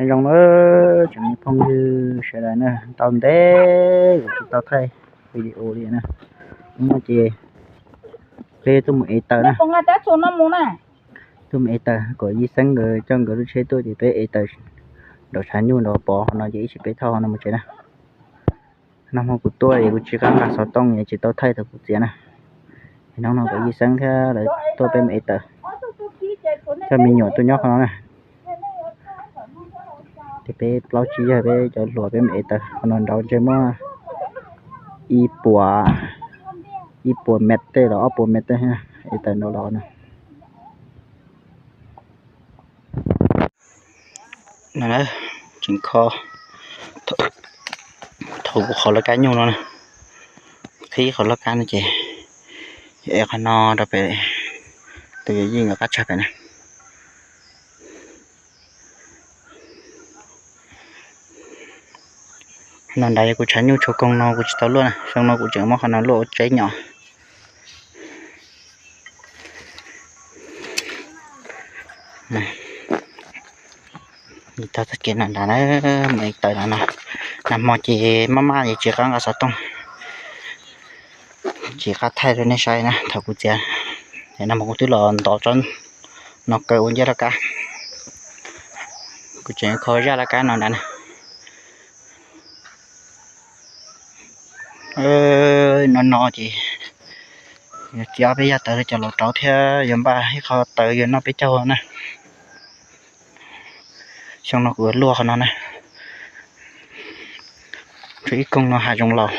Nyob zoo na, tsoom me phooj ywg sawv daws na, tau ntev kuv tsis tau thaij video li na. Hnub no ces peb tuaj mus ev taws na. Tuaj mus ev taws, kom Yij Xeeb nkawd coj nkawd lub tsheb tuaj ces peb ev taws nraum tshav nyuj nraud pov qhov no ces ib tsam peb thauj qhov no mus tsev na. Nag hmo kuv tuaj es kuv tsis qab nqa xov tooj es tsis tau thaij thaum kuv txiav na. Es hnub no kom Yij Xeeb thiab lawv tuaj peb mus ev taws, coj me nyuam tuaj nyob qhov no na. Ces peb plaub tsib yawg peb cov hluas peb mus ev taws qhov no nraud ntshe muaj ib puas, ib puas mev tej los ob puas mev tej, ev taws nraud los no. Tseem kho thaum kuv qhov laj kab nyuj no na, qhib qhov laj kab no ces ev qhov no rau pem tus yawm yij nkawd qab tsag pem na. No nrad yog kuv tshav nyuj tshuaj koog no kuv tsis tau luaj na, xyoo no kuv tseem muab qhov no luaj ua tseb nyom. Tag txoj kev no nrad na, mus ev taws no no. Nag hmo ces maj maj es tsis qab nqa xov tooj, tsis qab thaij rau nej saib na thaum kuv txiav. Es nag hmo kuv twb los ntov tsob no kaw ua ncaj laj kab. Kuv tseem kho zaj laj kab no nrad na. No no ces yog txiav ob peb yaj taws coj los rauv thiab yuav npaj ib qho taws yuav noj peb caug na. Xyoo no kuv luaj qhov no na, tshuav ib koog no hav zoov laus.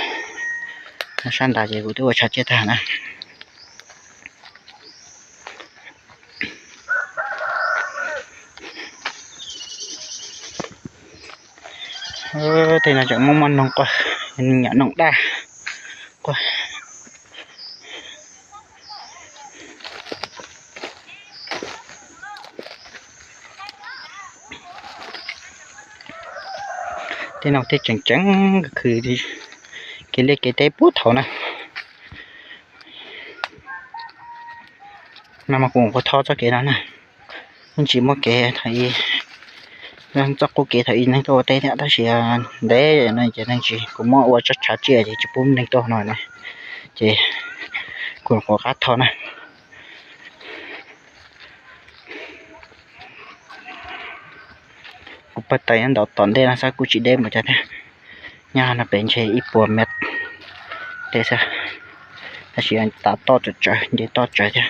No sab nrad ces kuv twb ua tshav tsiaj tag na. Tej no tseem muaj muaj noog quaj, nyuam noog daj quaj. Tej no tej tseem ceev khwv kev liaj kev teb puag thaum na. Nag hmo kuv mus puag thaum txoj kev no na, yeej tsis muaj kev thaum ub, txoj qub kev thaum ub neeg tuaj ua teb thiab tab sis ntev no ces neeg tsis, kuv muab ua tshav tsiaj ces tsis pub neeg tuaj no na, ces kuv nyuam qhuav qab tho na. Kuv pawg taws nyob nraum tom ntej no xwb kuj tsis deb npaum cas thiab. Nyob no pem ntshe ib puas mev tej xwb, tab sis tas toj tsawv tsawv, nce toj tsawv thiab.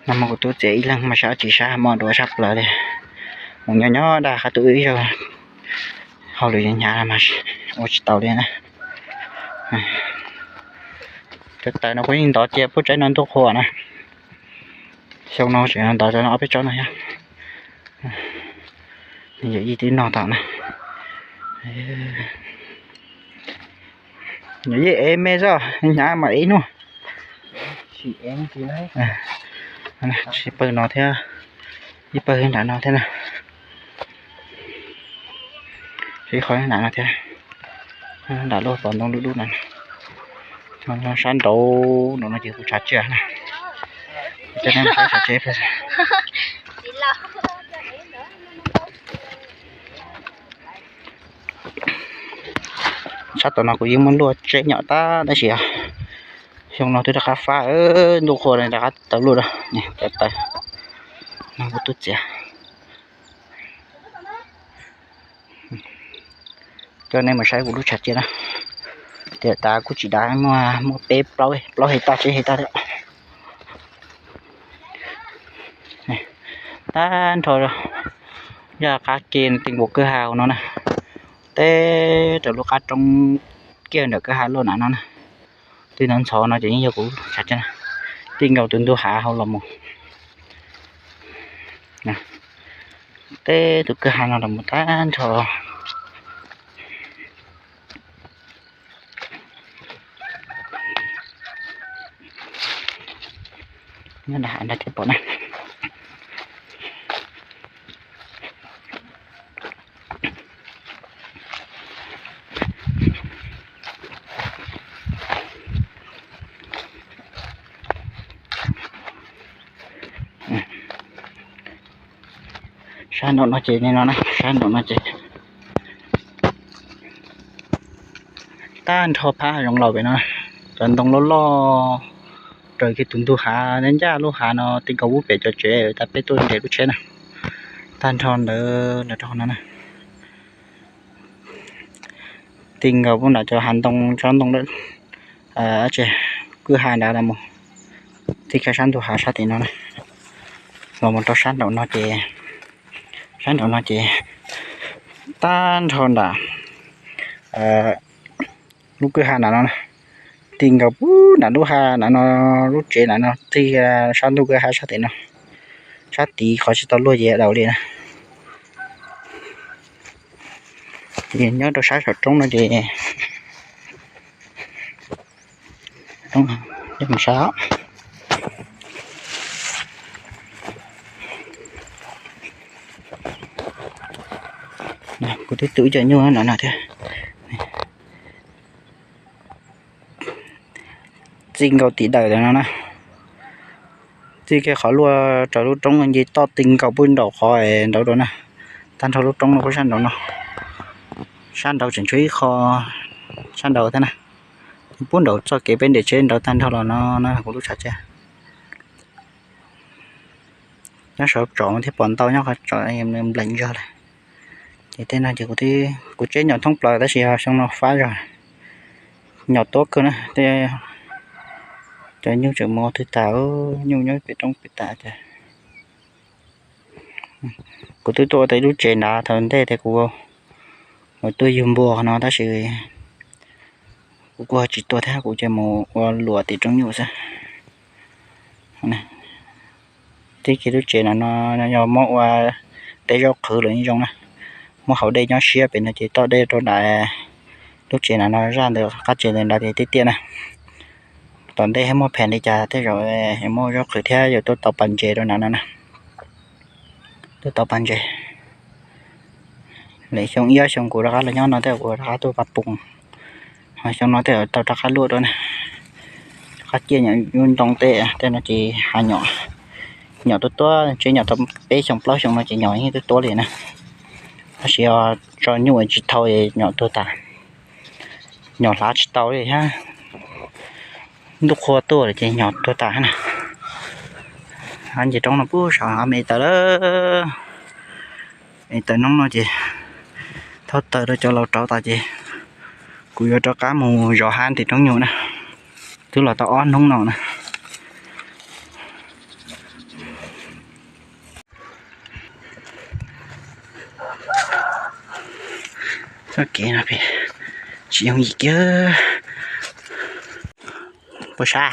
Nag hmo kuv twb txiav ib leeg mas sab tsis sab muaj dua sab plaws li. Mus nyob nyob dag qab tus ib zaug, hauj lwm hnyav mas ua tsis tau li na. Cov taws no kuv yeej ntov cia puag tsaib no ntuj qhua na. Xyoo no tseem ntov cov no ob peb tsob no thiab. Yawm yij twb noj tau na. Yawm yij ev me xwb, hnyav mas ev ib hnub. Ib pawg no thiab, ib pawg nram no thiab na. Ib qho nram no thiab, nram lub pov ntoo dub dub na. Sab nraud no ces kuv tshav tsiaj na. Coj nej saib tshav tsiaj. Sab tom no kuv yeej muab luaj tseb nyom tag tab sis xyoo no twb rov qab fab, ntuj qhua rov qab tawm luaj, cov taws no kuv twb txiav. Coj nej mus saib kuv lub tshav tsiaj na. Tiam tas kuj tsis dav, muaj, muaj peb plaub, plaub hais tag tsib hais tag thiab. Tag nrho zaj qab ke tej nkaus kwj ha no na, teb rau lub qab roob kiag ntawm kwj ha luaj nram no na. Tej ntxhov ntxhov no ces yeej yog kuv tshav tsiaj na, tej nkaus tus ntug hav hauv los mus. Teb tus kwj ha no los mus tag nrho. Nyob nram hav nrad thiaj pom na. Sab nraum no ces li no na, sab nraum no ces tag nrho phab hav zoov laus pem no, cov ntoo loj loj raws kiag tus ntug hav ncaj lub hav no ti nkaus pub pem cov tsev tas peb tuaj nres lub tsheb na. Tag nrho ntawd los rau no na. Ti nkaus pub nram cov hav ntoo tsob ntoo lawm, kwj ha nrad los mus, ti kiag sab ntug hav sab tim no na, los mus rau sab nraum no ces, sab nraum no ces tag nrho nram lub kwj ha nram no, ti nkaus pub nram lub ha nram no, lub tsev nram no ti sab ntug kwj ha sab tim no, sab tid qhov tsis tau luaj ces daus li na. Ces nyob rau sab saum roob no ces, sab, kuv twb tu ib co nyuj no no thiab. Txij nkaus tim dawm lawm no na, txij kiag qhov luaj raws lub roob nce toj ti nkaus pub nraum qhov nraud rau na, tag nrho lub roob no pub sab nraud no, sab nraud tseem tshuav ib qho, sab nraud thiab na, pub nraum txoj kev peb nres tsheb nraud tag nrho los no na kuv lub tshav tsev. Nyob saum tsom thiab pom ntau nyob qhov tsom npleem zog lawm. Ces tej no ces kuv, kuv tseb nyom thoob plaws tab sis xyoo no fab zog, nyom tuab kawg na. Cov nyuj tseem mus ua twg tas, nyuj nyob pem roob pem tas ces. Kuv twb tuaj ua tau ib lub tsev nrad thaum ntej tias kuv mus tuaj yug npua no tab sis kuv kuj ho tsis tuaj thiab, kuv ces mus ua luam tim roob nyuj xwb. Tib kiag lub tsev no no yog muab ua teb zaub qhwv los yeej zoo na. Muab hauv dej nyob siab pem no ces toj dej rau nram lub tsev no no, zaj ntawd qab tsev ntawd nrad ces tiaj tiaj na. Tom ntej muaj phem li cas tej zaum muab zaub qhwv thiab yuav tuaj tau pas ntses rau nrad no na. Tuaj tau pas ntses. Lawm xyoo ib ob xyoo kuv rov qab los nyob no thiab kuv rov qab tuaj pas poos, ho xyoo no thiaj tau rov qab luaj dua na. Rov qab ciaj nyom ntoo tej, tej no ces hav nyom, nyom tuab tuab, tseb nyom tau peb xyoo plaub xyoo no ces nyom yeej tuab tuab li na. Tab sis tso nyuj tsis thau nyom tuag tas, nyom hlav tsis tau li thiab. Ntuj qhua tuaj lawm ces nyom tuag tas na. Nce roob no pub saum me taws lawm, me taws noob no ces thauj taws rau cov laus rauv tas ces kuv yuav rov qab mus zov hab tim roob nyuj na. Twb los tau ob hnub no na. Txoj kev no tsis yooj yim kiag. Puas sab?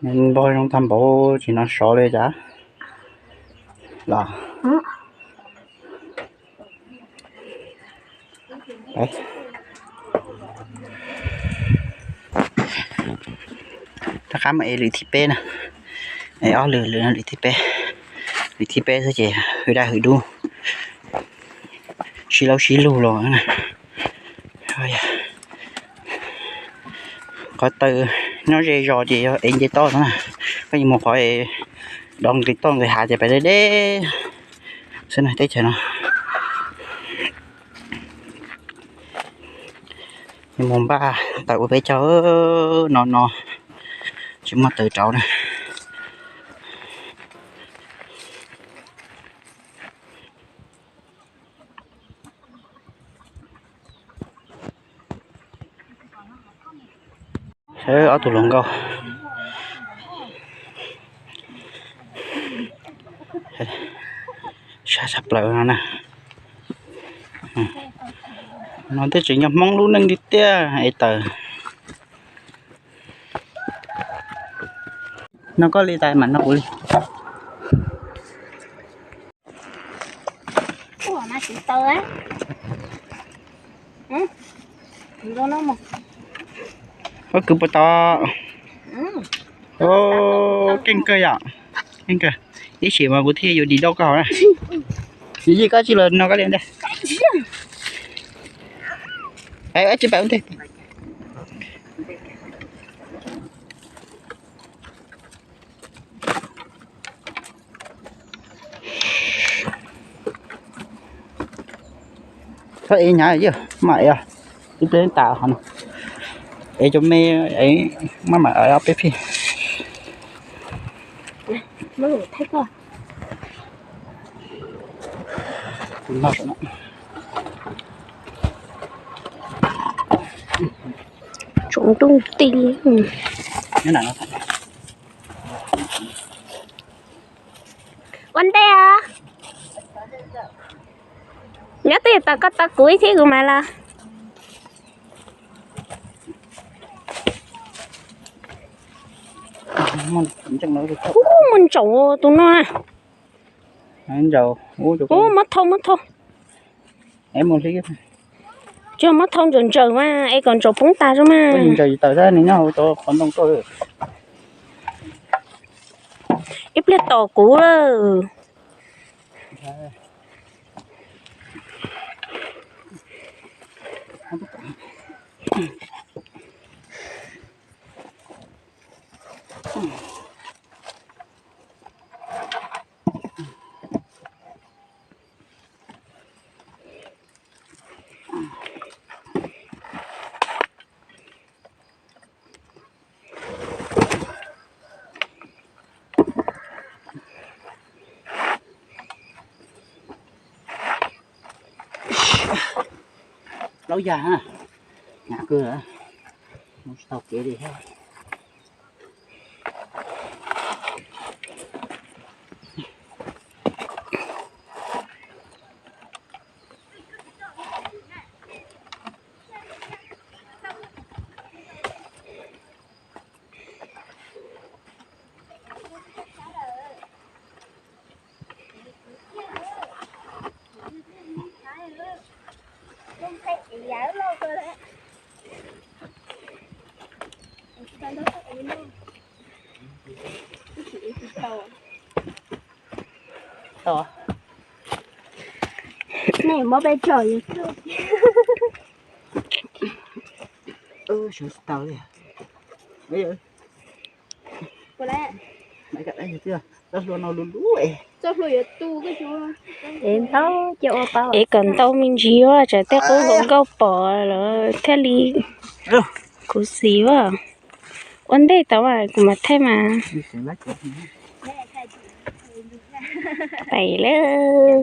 Npog zoo tag npaum tsis hnov sov li cas los. Rov qab mus ev lwm thib peb na. Es ob lwm, lwm no lwm thib peb, lwm thib peb xwb ces hwm daj hwm dub, sib laub sib lug los na. Qhov taw nyob ze zos ces yog ev nce toj no na, koj yuav mus qhov dov nqis toj nqis hav ces pais deb deb xwb na teb chaws no. Yuav mus npaj taws ua peb caug no no, tsis muaj taws rauv na. Ob tug hluas nkauj sab tshaj plaws no na. No twb tseem yog Hmoob lub neej tiag tiag es taws. No koj li tas mas no kuv li. Koj kwv puas tau? Keej kawg yom. Keej kawg. Ib sim mas kuv thiaj yuav dim dauj koj hauv na. Yij koj tsis los no koj li ntej. Tsis pam ntej. Txhob ev hnyav, maj mam ev, ib pliag tas hov no. Ev cov me, maj mam ev ob peb phij. Tsoom ntuj nti. Ua ntej os. Nyob twj ywm tos koj tos kuv ib thib kuv mam los. Ub, muaj ntsaum tus no na. Ub, muab thauj, muab thauj. Tsuas muab thauj ntsaws ntsaws mas es kom ntsaum poob tas zog mas. Ib pliag tos kuv lawm. Plaub yag, hnyav kawg, mus tsis tau kev li thiab. Nej muab peb tso YouTube. Sawv tsis tau li. Txoj hlua no lus lub es. Es ntau, cia ua pab es kom ntau me ntsis, tsam tej qub hluas nkauj pom lawm thiaj li khuv xim as. Ua ntej tau mas kuv mam thaij mas. Pais lawm.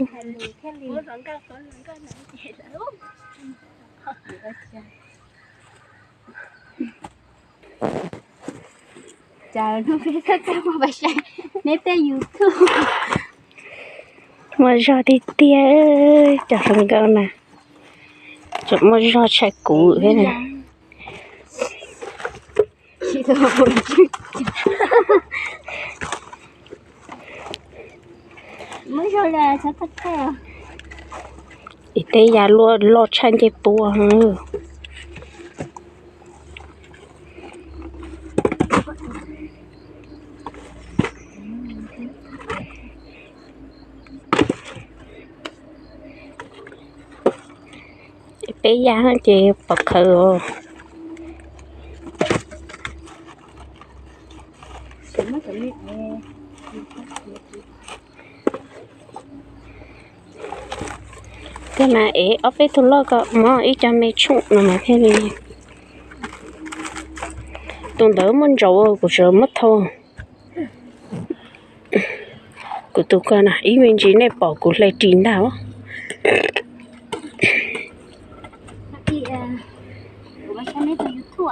Neb tej YouTube. Muaj zog tiag tiag, cov hluas nkauj na, tseem muaj zog tshaj kuv thiab na. Ib tej yam luaj loj tshaj ncej puab. Peb yam ces pom khawv. Koj mas ev ob peb tug loj kom muab ib co me tshooj no mas thiaj li. Tus ntawd muaj ntsaum kuv tseem muab thau. Kuv tus ko na ib me ntsis nej pom kuv hle ris ntag. Kuv mas saib neb tus YouTube,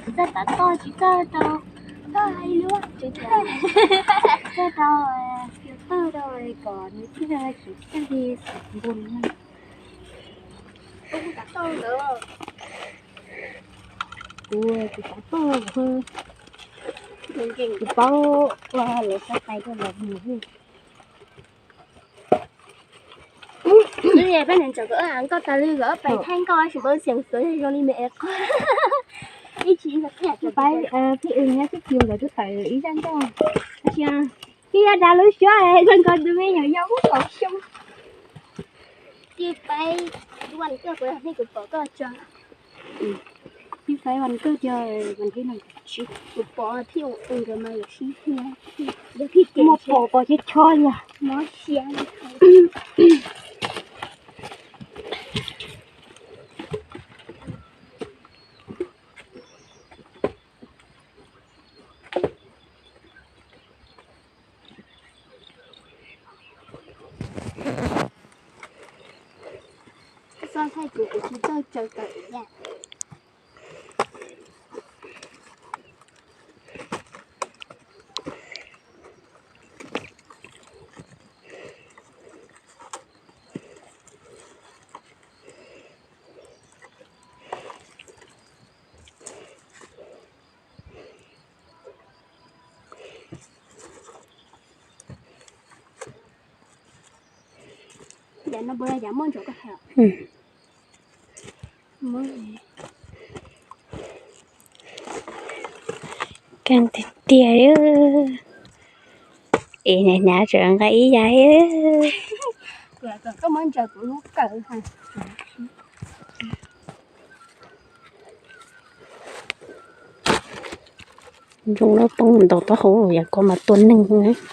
tsis txawj tav toj tsis txawj rau, txawj hais lus, tsis txawj rau YouTube rau kom nws thiaj tsis txawj li xav npun. Kuv, kuv tav toj, kuv paub lawv xav hais rau lawv mus. Peb niam ntxawm nkauj tas li, nkauj pais thaij nkauj tab sis npawb xeem xwb zoo li me es qhov. Ib tsis pais, peb nyob tib si nkawd twb tawm ib zaj nkauj. Tab sis tij yaj dav lub suab zoo nkaus tus me nyuam yaus ub kaum xyoo. Tij Faib, tus vas kawj kuv yog nej kuv pom koj tso. Tij Faib vas kawj tiag, vas thib nees tsis kuv pom thiab ua nkawd mas yuav sib hia. Muaj pom pom cheb chob yog mob siab. Txoj thaij kuv kuv tsis txawj tsaws tawm yam. Yam no puas yog yam muaj ntsaum koj hais? Keej tiag tiag. Es hnyav hnyav tseem nqa ib yam. Koj muab ntsaws kuv lub kawm. Zoo lawm poob ntaus taub hau yam ko mas tua neeg.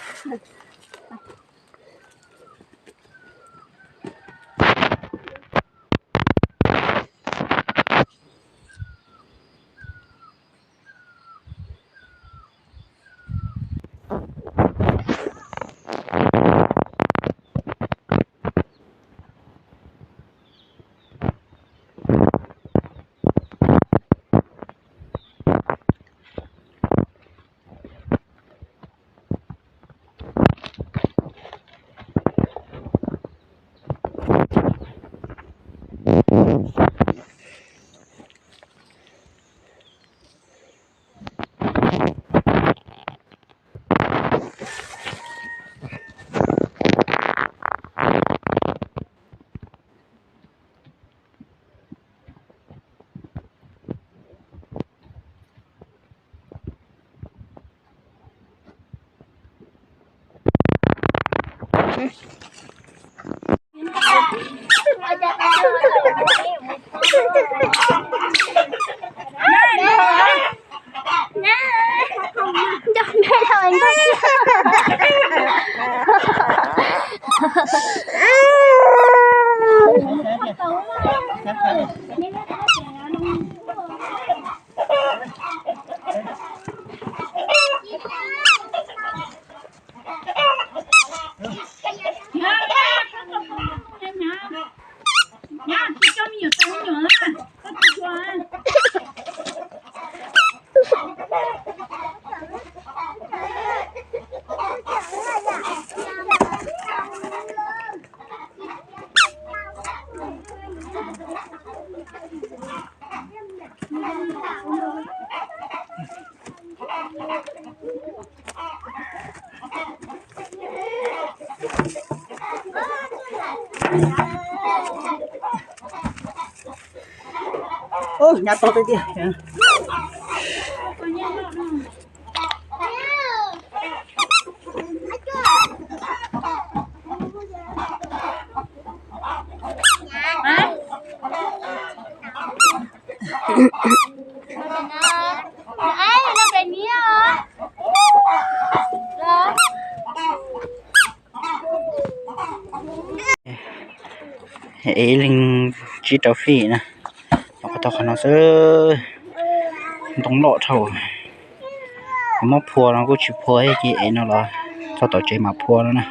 Hnyav tau tiag tiag. Ev ib leeg tsib rau fij na. Los qhov tau qhov no xwb, ntoo loj dhau. Muab phua no kuj tsis phua, ces ev no los txog tom tsev mam phua no na.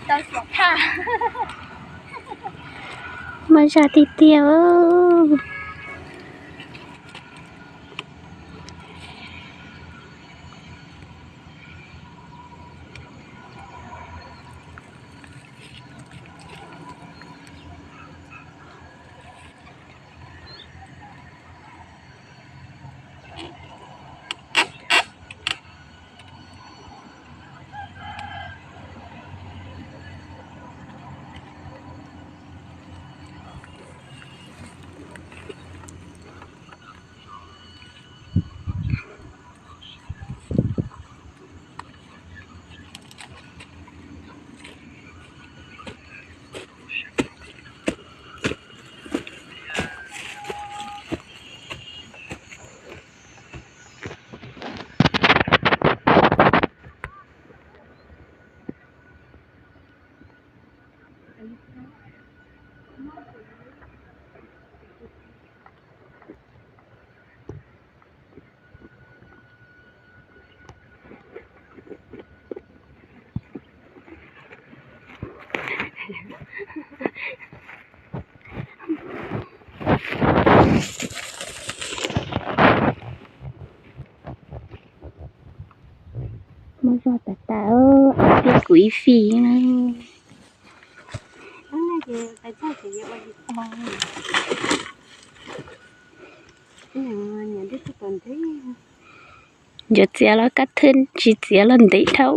Tas lub pawg no. Muaj zog tiag tiag. Muaj zog tas tas, tiag kuv ib fij na. Yuav txiav los kab thwj, tsis txiav los ntev dhau.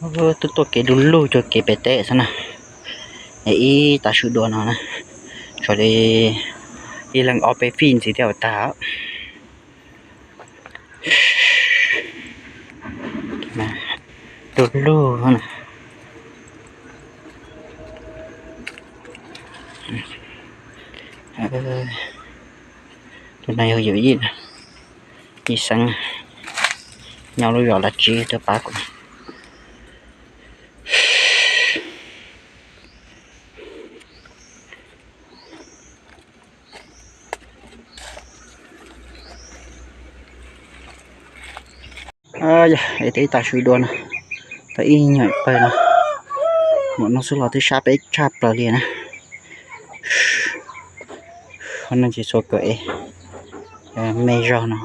Twb tuaj kev du lug cuag kev pem teb xwb na. Es ib tav su dua no na, tshuav li ib leeg ob peb fij ntxiv thiaj tag. Du lug. Tus no yog yawm yij, yij xeeb, nyob lub zos Lav Tsib tuaj pab kuv. Yog es tau ib tav su dua no, tau ib nyuag pawg no, mus no xwb los twb sab peb tshaj plaws li na. Qhov no ces txhua kaum es me zog no,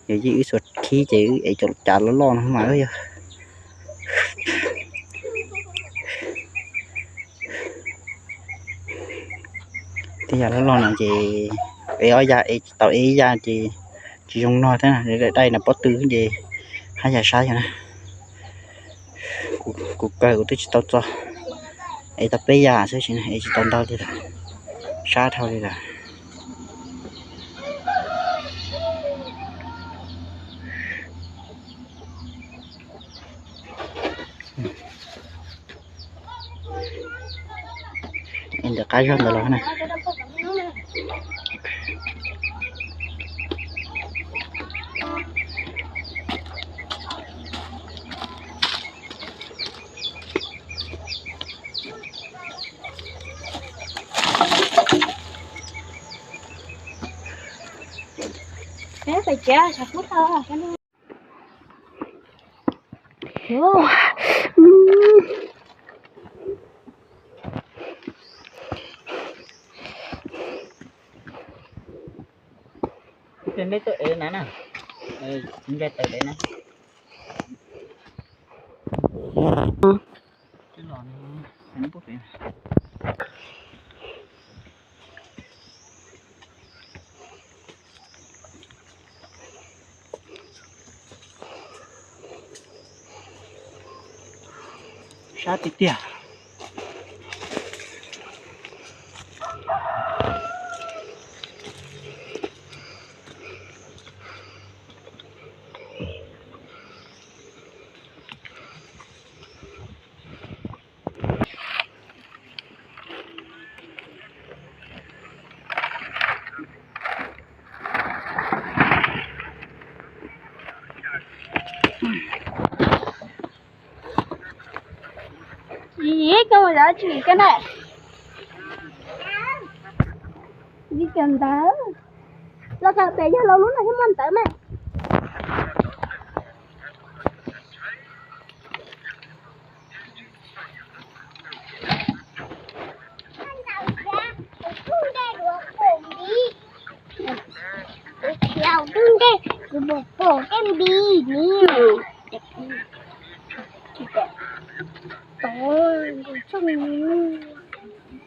yog yij wb txhua khib ces wb es cov cav loj loj no mas yog. Tej yam loj loj no ces es ob yam es tau es ib yam ces tsis zoo no thiab, dai no pob tw ces haj yam sab yog na. Kuv kawg kuv twb tsis tau txog, es tau peb yam xwb es tsis tau ntau li lawm, sab dhau li lawm. Ntawm qab zog ntawd los na. Sab tiag tiag. Ib koj mus zov tsis koj na. Ib koj ntawd los kawm pem yog laus lub no thiab muaj ntawd mas. Tus ntej, kuv mus pom tej npis ni. Tod,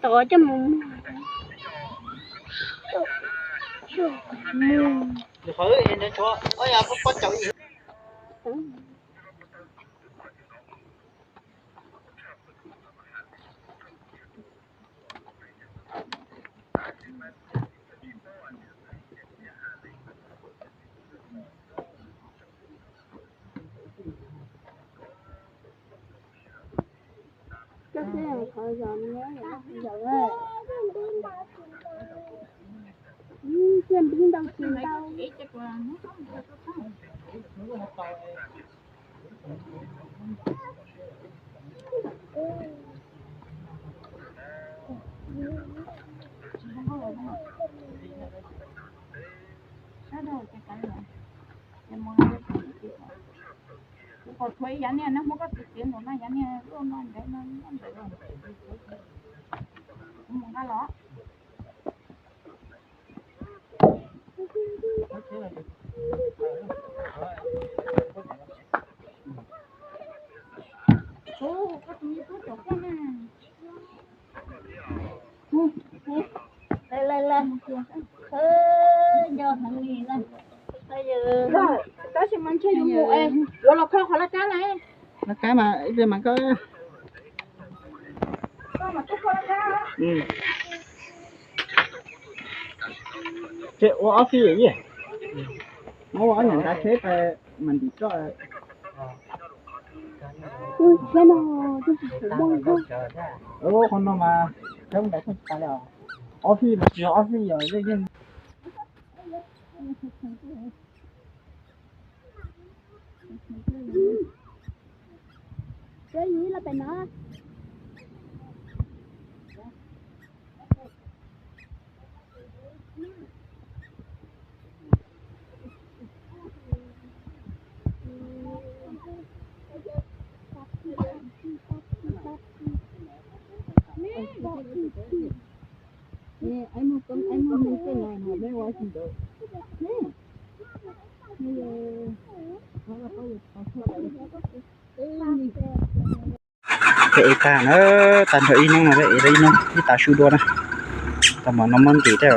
tod coj mus muag. Coj xwb, qhov zos nyob zos, thiaj npib ntau tsis ntau. Kuv qhov tshuav ib yav niag neb muab koj tus txiv nraum no yav niag luaj no ntev no ntev los kuv mus nqa los. Koj tus me tub tom koj na. Lawv, lawv, lawv. Nco heev li na. Tab sis mas ntshe yuav mus es yuav los kho qhov laj kab na. Qab mas ib pliag mas koj. Ces ua ob fij yeej. Muab ua ob nyuag nrad tsheb tas mas ntim roj. Qhov no mas coob nrad tsis tas li os. Ob fij mas tsis yog ob fij yog yeej yeej. Peb ev tag na, tag nrho ib hnub no peb ev tau ib hnub ib tav su dua na. Tau mas no muab ntim tej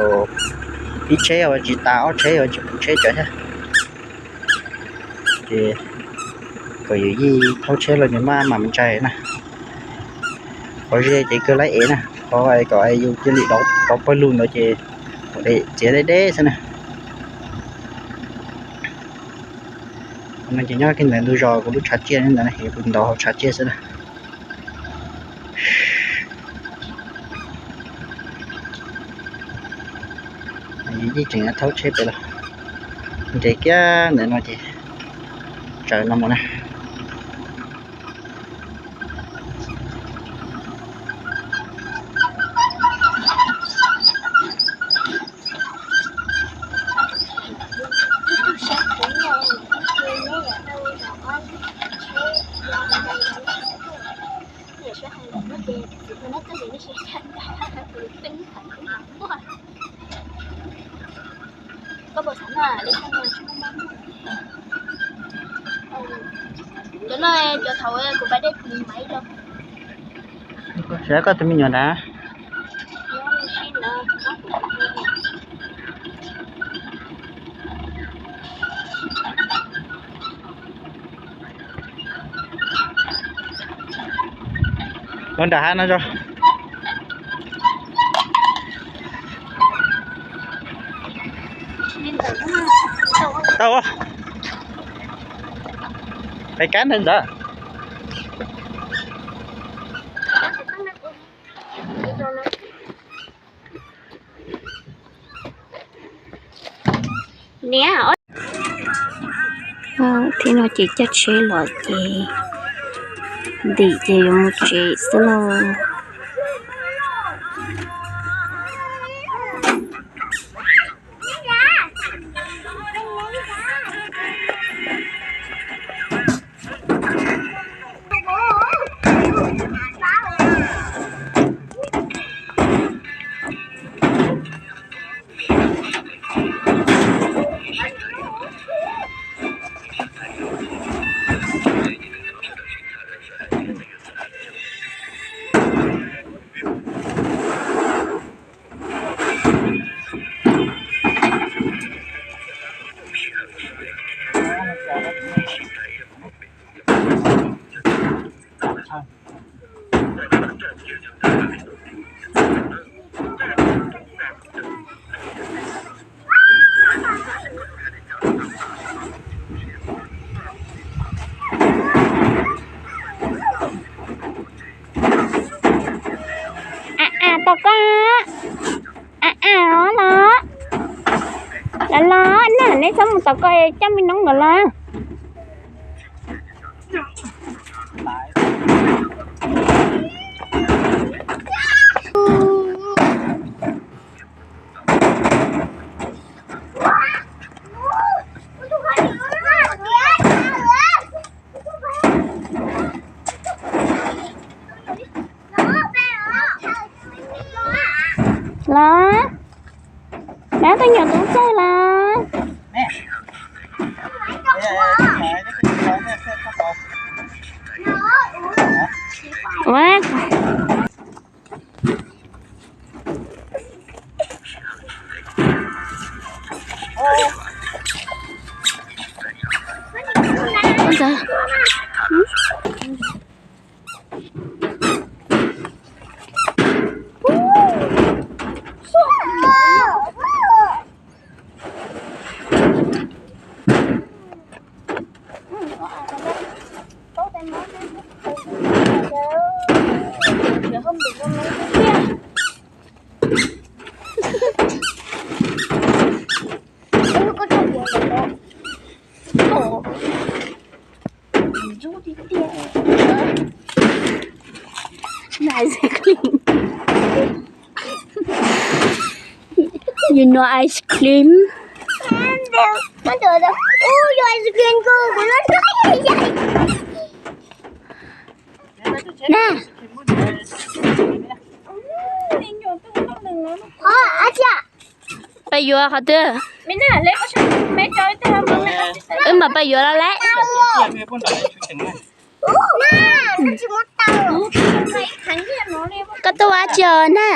ib tsheb tsis tas, ob tsheb tsis pum tsheb tsawv thiab. Ces kom yus yij thaub tsheb los nws maj mam ntshai na. Qhov ze ces kawg laib ev na, qhov kom yus cia li dov pawg lug ntawd ces txiav deb deb xwb na. Qhov no ces nyob kiag ntawm ntug zos kuv lub tshav tsiaj ntawd na, kuv ntaus hauv tshav tsiaj xwb na. Yus yij tseem thaub tsheb pem los nres kiag ntawm no ces tsaws no mus na. Cov no cov thaum kuv pab dej tis maiv los. Xav koj tus me nyuam ntag. Ua nram hav no tso. Tau. Peb kab ntawd ntawd. Thiab no ces caij tsheb los ces ntim ces yuav mus tsev xwb lauj. A a, tau koj. A a, los los los na, neb txhob mus tom ko, coj me noob ntawd los. Los, dab tuaj nyuam tub txawj los. Ua, ua ntawd. Ice cream. You know ice cream? Ui, ice cream koj, kuv lub. Na. Ho, a cia. Peb yuav qhov twg? Wb mam peb yuav los lawm. Koj tuaj ua dab tsi os na?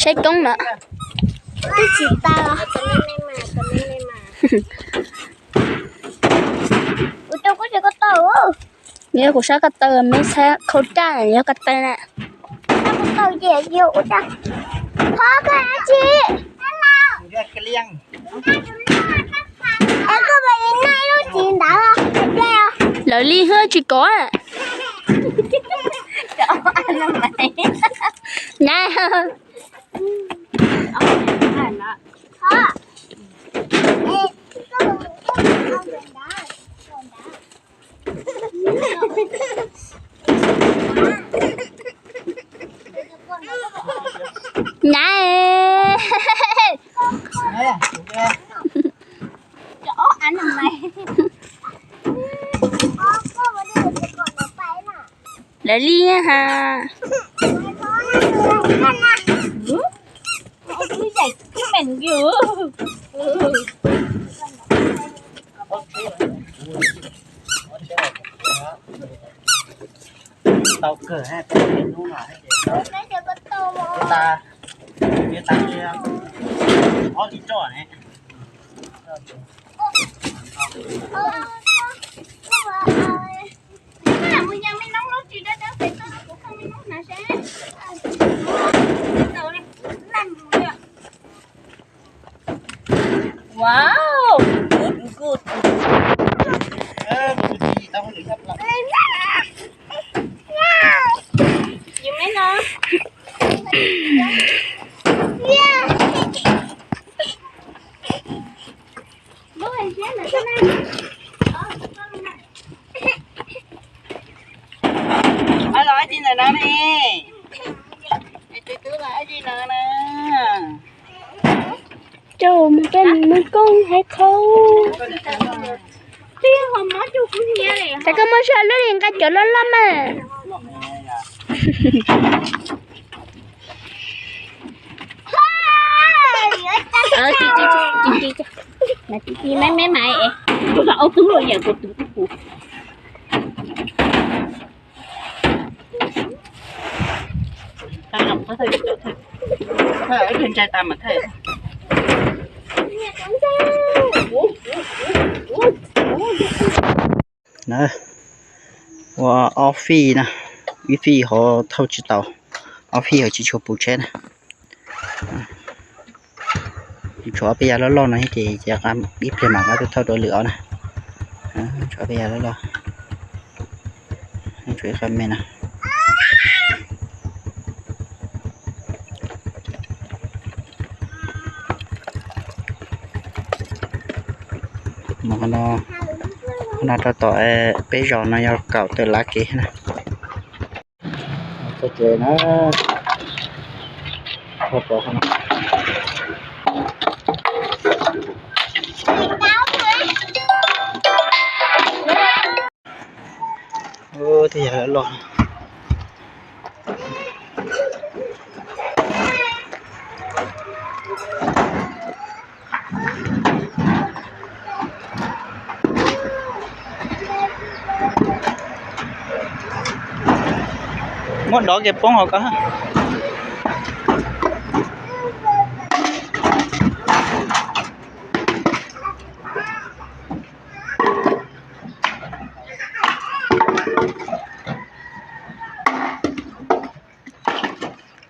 Saib roob lawm. Twb tsis tau. Kuv coj koj saib koj taw. Yog kuv saib koj taw, meb saib khau raj yog koj taw na. Koj taw ces yog ua raj. Qhov koj dab tsi? Es koj mus noj ib lub txiv ntawd. Lawv li hwb tsis kov. Nyab. Nyab. Lawv li ha. Tau kawg, hnub no tas, tas ob li roj ne. Wow, good, good. You may know. Los ib tsi ntawm no ne. Tus tub los ib tsi ntawm no. Coj mus peb mus koob hais qhau. Cas koj muab soj lub li nqa cov loj loj mas. Meb meb mas es, kuv ob tug los yam kuv tus tub kuv. Ua ob fij na, ib fij hov thauj tsis tau, ob fij hov tsis tshua puv tsheb na. Tshuav ob peb yav loj loj no thiab ces ib pliag mam nqa tuaj thauj rau lwm ob na. Tshuav ob peb yav loj loj, tshuav ib qho me no. Qhov no rau tom peb zos no yog kaum tawm lab kev na. Txog tsev na. Ub, tej yam loj. Muab dov kev poob hauv ko.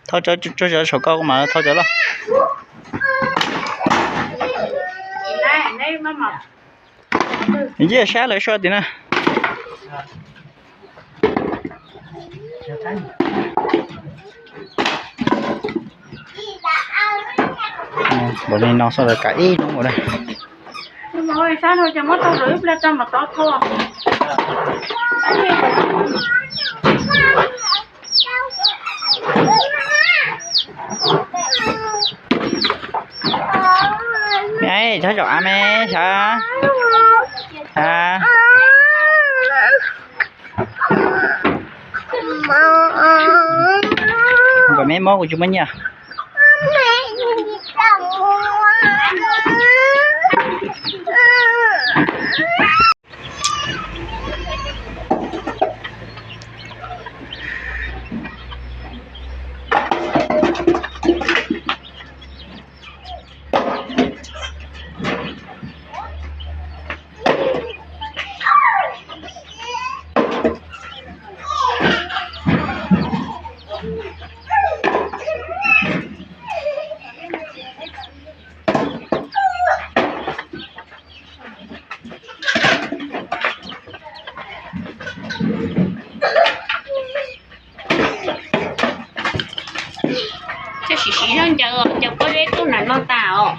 Thauj cov saum ko kuv mam thauj cov loj. Yeej sab lawv soj tim na. Npaum li no xwb lawv kam ib hnub ua da. Sab no ces muab tau lawm ib pliag tso mam tov thau. Txhob zaum av me, sawv. Kom me mob kuv tsis muaj nyiaj. Coj sim siv zog ncaws os, ncaws pob zeb tub nram no tas os.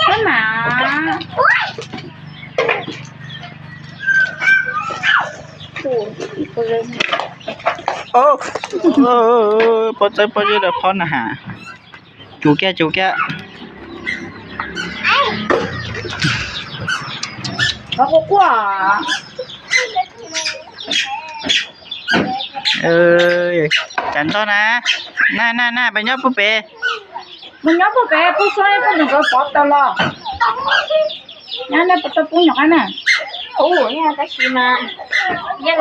Pab mas. Pob txawb pob zeb rau phob na has. Cus kiag, cus kiag. Cas ntog na. Na na na, peb nyob pub pem. Mus nyob pub pem, pub suab pub nws nkawd pov tau los. Nyob nej puas tau pub nyuam qab na? Ub, tab sis mas yeej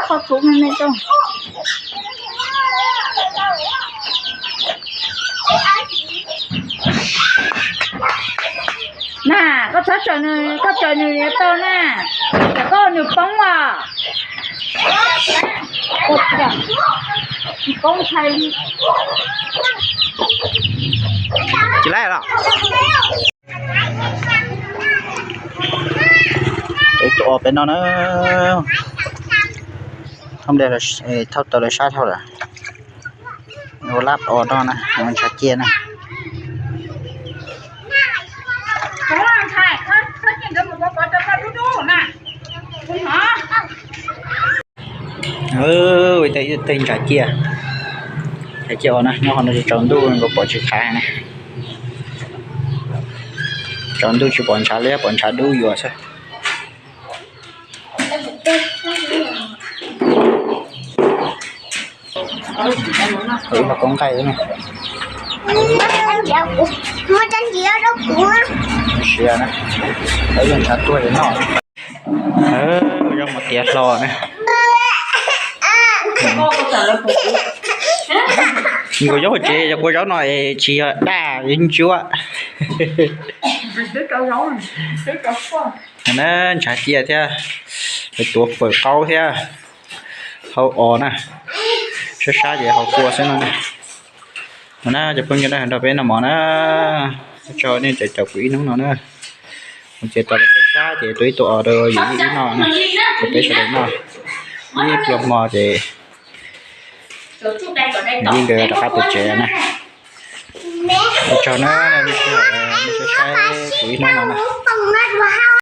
qhov txuv me me rau. Na, koj txhob tsawm nws, koj tsawm nws yuav tau na. Tsam koj nws poob os. Tsis poob tshais li. Tsis laij los. Peb tus os peb no na. Thauj tau lawv sab dhau lawm. Ua lab os no na, ntshav ciaj na. Tej ntshav ciaj, ntshav ciaj os na, nyob qhov no tsaus ntuj nkaus pom tsis khav na. Tsaus ntuj tsis pom ntshav li, pom ntshav dub yuav xwb. Ib no koob nqaij na. Siav na, ib yog ntshav tuaj es noj. Ua zaub mov tiav hlo na. Nkaus zaub hauv tsev, yog kua zaub no es tsis yog daj, yeej ntsuab. Na, ntshav ciaj thiab, tuav fawm qaub thiab, hau os na, sab sab ces hau kua xwb no na. No na cov phooj ywg na, nrog peb noj mov na, tso nej caum caum kuv ib hnub no na. Mus ces tau sab sab ces tua ib tug os rau yus ib noj na, rau peb sawv daws noj ib pluag hmo ces yeej nkawd rov qab pem tsev na. Ua tsaug na, nej saib kuv ib hnub no na.